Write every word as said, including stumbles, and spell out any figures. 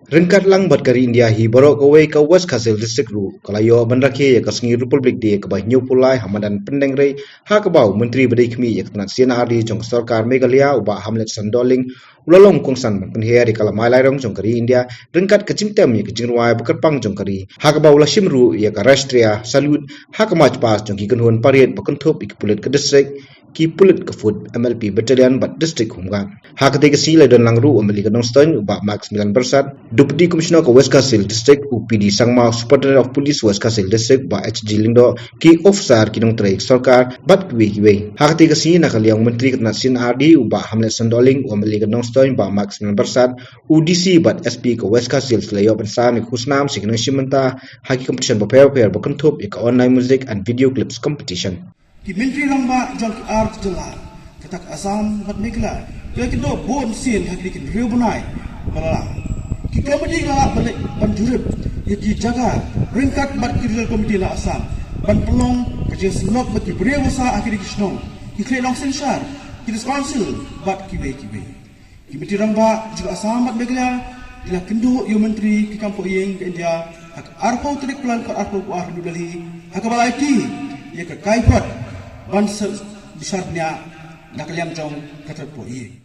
Ryngkat lang bad ka ri India hi baroh kawei, ka West Khasi Hills District ruh ka la ïoh ban rakhe ïa ka sngi Republic Day kaba hynñiewphew lai ha madan Pyndengrei, ha kaba u Myntri ba dei khmih ïa ka tnat C&RD jong ka sorkar Meghalaya, u Bah Hamlet Saiñdohling, u la long kongsan ban pynher ïa ka lamai lairong jong ka ri India ryngkat ka jingtem ïa ka jingrwai ba kyrpang jong ka ri, ha kaba u la shim ruh ïa ka Rashtriya Salute ha ka march past jong ki kynhun parade ba kynthup ïa ki pulit ka district, ki pulit ka foot, M L P Battalion bad District Home Guard. Ha katei ka sngi la don lang ruh u M L A ka Nongstoiñ, u Bah Maximilian Byrsat, Deputy Commissioner ka West Khasi Hills District, u P D Sangma, Superintendent of Police West Khasi Hills District, Bah H G Lyngdoh, ki officer, ki nongtrei sorkar bad kiwei kiwei. Ha katei ka sngi na ka liang u Myntri ka tnat C&RD, u Bah Hamlet Saiñdohling, u M L A ka Nongstoiñ, Bah Maximilian Byrsat, u D C bad S P ka West Khasi Hills la ïoh ban sam ïa ka khusnam sha ki nongshim bynta ha ki competition bapher bapher ba kynthup ïa ka online music and video clips competition. Ki Myntri Rangbah jong ki ar jylla, kata ka Assam bad Meghalaya, ki la kynduh bun sien ha kine ki hynriew bnai ba la lang. Ki komiti ki la lah ban leit ban jurip ïa ki jaka ryngkat bad ki Regional Committee na Assam ban pynlong ka jingïasyllok bad ki briew basa ha kine ki shnong, ki khleh nongsynshar, ki District Council bad kiwei kiwei. Ki Myntri Rangbah jong ka Assam bad Meghalaya ki la kynduh ïa u Myntri ki kam poh ïing ka India ha ka arphew tarik Kyllalyngkot arphew arphew ha New Delhi, ha kaba la aiti ïa ka kaiphod ban sa bishar bniah na ka liang jong ka tnat poh ïing.